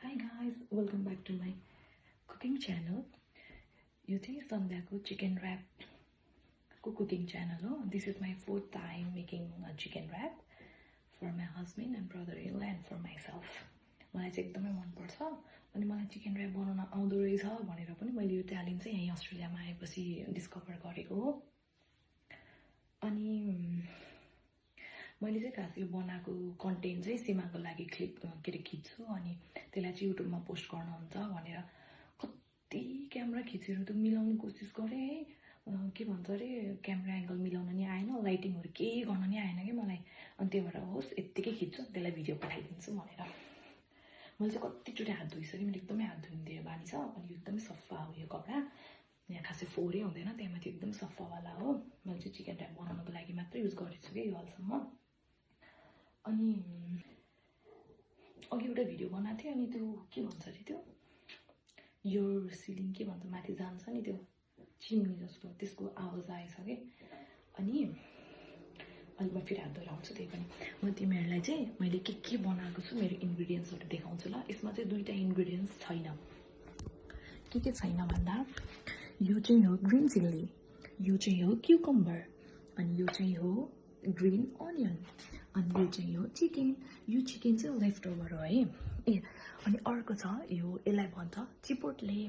Hi guys, welcome back to my cooking channel. You think Sandhyaको chicken wrap cooking channel ho. This is my fourth time making a chicken wrap for my husband and brother-in-law and for myself. मलाई चाहिँ एकदमै मन पर्छ अनि मलाई chicken rap बनाउन आउँदो रहेछ भनेर पनि मैले यो ट्यालेन्ट चाहिँ यही अस्ट्रेलियामा आएपछि डिस्कभर गरेको हो। अनि मैले चाहिँ खास यो बनाएको कन्टेन्ट चाहिँ सीमाको लागि खिच्छु अनि त्यसलाई चाहिँ युट्युबमा पोस्ट गर्न हुन्छ भनेर कति क्यामेरा खिचेर त मिलाउने कोसिस गरेँ है। के भन्छ अरे क्यामेरा एङ्गल मिलाउन नि आएन, लाइटिङहरू केही गर्न नि आएन कि मलाई। अनि त्यही भएर होस् यत्तिकै खिच्छु त्यसलाई भिडियो पठाइदिन्छु भनेर मैले चाहिँ कतिचोटि हात धोइसकेँ। मैले एकदमै हात धुइदिएर बानी छ अनि एकदमै सफा हो यो कपडा, यहाँ खासै फोहोरै हुँदैन, त्यहाँमाथि एकदम सफावाला हो। मैले चाहिँ चिकन र्याप बनाउनको लागि मात्रै युज गरेको छु कि यो हालसम्म। अनि अघि एउटा भिडियो बनाएको थिएँ अनि त्यो के भन्छ अरे त्यो यो सिलिङ के भन्छ माथि जान्छ नि त्यो चिम्नी जस्तो, त्यसको आवाज आएछ कि। अनि अहिले म फेरि हात धोएर आउँछु। त्यही पनि म तिमीहरूलाई चाहिँ मैले के बनाएको छु मेरो इन्ग्रिडियन्ट्सहरू देखाउँछु ल। यसमा चाहिँ दुईवटा इन्ग्रिडियन्ट्स छैन। के छैन भन्दा यो चाहिँ हो ग्रिन चिल्ली, यो चाहिँ हो क्युकम्बर, अनि यो चाहिँ हो ग्रिन अनियन, अनि यो चाहिँ हो चिकन। यो चिकन चाहिँ लेफ्ट ओभर हो है। अनि अर्को छ यो, यसलाई भन्छ चिपोटले।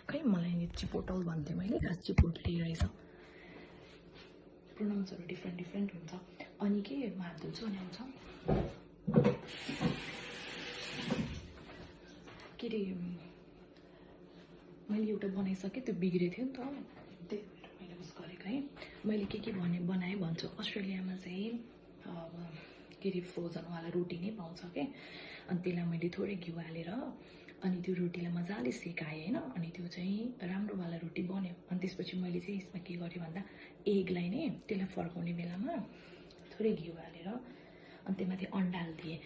खै मलाई यो चिपोटल भन्थेँ मैले, खास चिपोटले रहेछ। प्रोनाउन्सहरू डिफ्रेन्ट हुन्छ। अनि के म हात धुन्छु अनि आउँछ के अरे मैले एउटा बनाइसकेँ, त्यो बिग्रेको थियो नि त, त्यही भएर मैले उस गरेको है। मैले के बनाएँ भन्छु। अस्ट्रेलियामा चाहिँ के अरे फ्रोजनवाला रोटी नै पाउँछ क्या। अनि त्यसलाई मैले थोरै घिउ हालेर अनि त्यो रोटीलाई मजाले सेकाएँ होइन। अनि त्यो चाहिँ राम्रोवाला रोटी बन्यो। अनि त्यसपछि मैले चाहिँ यसमा के गरेँ भन्दा एगलाई नै त्यसलाई फर्काउने बेलामा थोरै घिउ हालेर अनि त्यसमाथि अन्डा हालिदिएँ।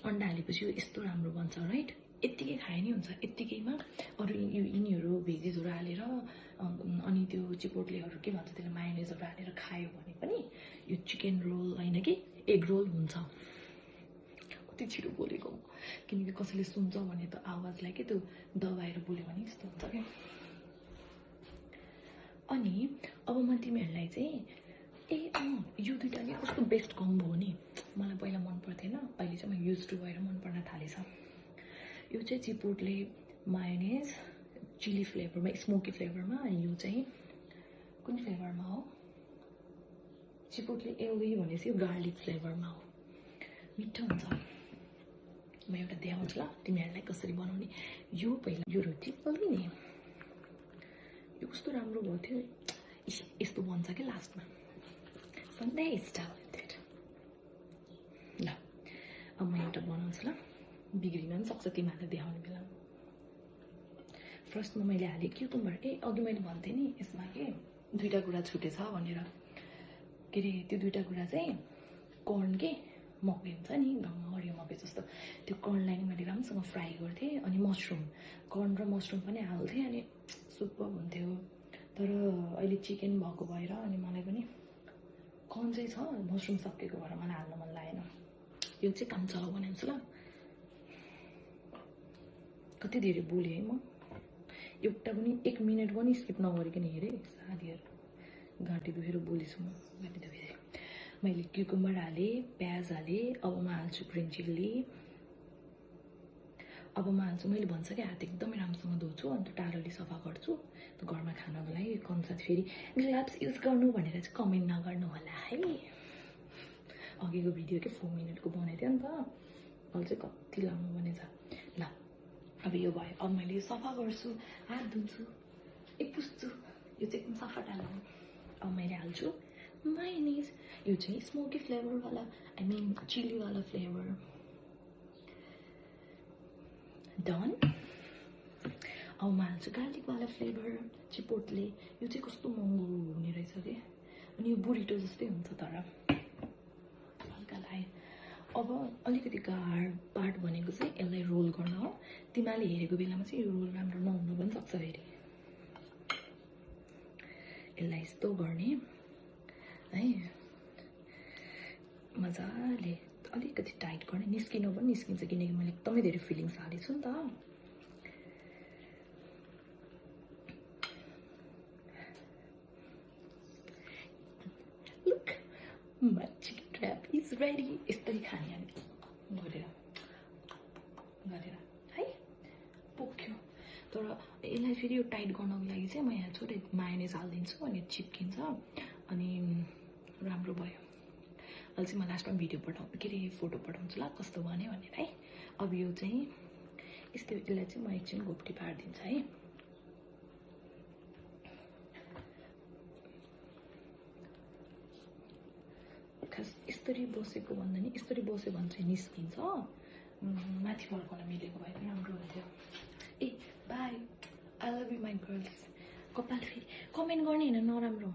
अन्डा हालेपछि यो यस्तो राम्रो बन्छ राइट। यत्तिकै खाए नि हुन्छ। यत्तिकैमा अरू यिनीहरू भेजेसहरू हालेर अनि त्यो चिपोटलेहरू के भन्छ त्यसलाई मायोनेजहरू हालेर खायो भने पनि यो चिकन रोल होइन कि एग रोल हुन्छ। कति छिटो बोलेको किनकि कसैले सुन्छ भने त आवाजलाई के त्यो दबाएर बोल्यो भने जस्तो हुन्छ क्या। अनि अब म तिमीहरूलाई चाहिँ यो दुइटा के कस्तो बेस्ट कम्बो हो नि। मलाई पहिला मन पर्थेन, अहिले चाहिँ म युज टु भएर मन पर्न थालेछ। यो चाहिँ चिपोटले मायोनेज चिली फ्लेभरमा, स्मोकी फ्लेभरमा, अनि यो चाहिँ कुन फ्लेभरमा हो चिपोटले एउटै भनेपछि यो गार्लिक फ्लेभरमा हो। मिठो हुन्छ। म एउटा देखाउँछु ल तिमीहरूलाई कसरी बनाउने। यो पहिला यो रोटी पोल्ने यो कस्तो राम्रो भएको थियो। यस्तो बन्छ क्या लास्टमा सन्डे स्टाइल। ल अब म एउटा बनाउँछु ल, बिग्रिन पनि सक्छ तिमीहरूलाई देखाउने बेलामा। फर्स्टमा मैले हालेँ क्युकम्बर। अघि मैले भन्थेँ नि यसमा के दुईवटा कुरा छुटेछ भनेर। के अरे त्यो दुईवटा कुरा चाहिँ कर्न के मकै हुन्छ नि गाउँमा हरियो मकै जस्तो, त्यो कर्नलाई नि मैले राम्रोसँग फ्राई गर्थेँ। अनि मसरुम, कर्न र मसरुम पनि हाल्थेँ अनि सुपर हुन्थ्यो। तर अहिले चिकन भएको भएर अनि मलाई पनि कर्न चाहिँ छ, मसरुम सकिएको भएर मलाई हाल्न मन लागेन। यो चाहिँ काम चलाउ बनाउँछु ल। कति धेरै बोलेँ है म, एउटा पनि 1 मिनट पनि स्किप नगरिकन हेरेँ। साथीहरू घाँटी दुखेर बोलेछु म, घाँटी दुखेर। मैले क्युकम्बर हालेँ, प्याज हालेँ। अब म हाल्छु ग्रिन चिल्ली। अब म हाल्छु, मैले भन्छ कि हात एकदमै राम्रोसँग धुन्छु अन्त टाढोले सफा गर्छु। घरमा खानको लागि कन्साथ फेरि ग्लोभ्स युज गर्नु भनेर चाहिँ कमेन्ट नगर्नु होला है। अघिको भिडियो के 4 मिनटको बनाइदियो नि त, अहिले चाहिँ कति लामो बनेछ। ल अब यो भयो। अब मैले यो सफा गर्छु, हात धुन्छु, पुस्छु। यो चाहिँ एकदम सफा टाल्नु। अब मैले हाल्छु मायोनेज। यो चाहिँ स्मोकी फ्लेभरवाला, आई मिन चिलीवाला फ्लेभर। डन। अब म हाल्छु गार्लिकवाला फ्लेभर चिपोटले। यो चाहिँ कस्तो महँगो हुने रहेछ कि, अनि यो बुरिटो जस्तै हुन्छ तर हल्का लाए। अब अलिकति गाढ पार्ट भनेको चाहिँ यसलाई रोल गर्न हो। तिमीले हेरेको बेलामा चाहिँ यो रोल राम्रो नहुनु पनि सक्छ। फेरि यसलाई यस्तो गर्ने है मजाले। अलिकति टाइट गर्ने, निस्किनु पनि निस्किन्छ किनकि मैले एकदमै धेरै फिलिङ्स हालेको छु नि त। Look my chicken trap is ready. यसरी खाने हामी गरेर गरेर है पुग्यो। तर यसलाई फेरि यो टाइट गर्नको लागि चाहिँ म यहाँ छोटो मायोनिज हालिदिन्छु अनि चिप्किन्छ अनि राम्रो भयो। अहिले चाहिँ म लास्टमा भिडियो के अरे फोटो पठाउँछु ल कस्तो बन्यो भनेर है। अब यो चाहिँ यस्तो यसलाई चाहिँ म एकछिन घोप्टी पारिदिन्छु है। खास यसरी बसेको भन्दा नि यसरी बस्यो भने चाहिँ निस्किन्छ, माथि फर्काउन मिलेको भए पनि राम्रो हुन्थ्यो। Ah bye, I love you my girls. कपाल फेरि कमेन्ट गर्ने होइन नराम्रो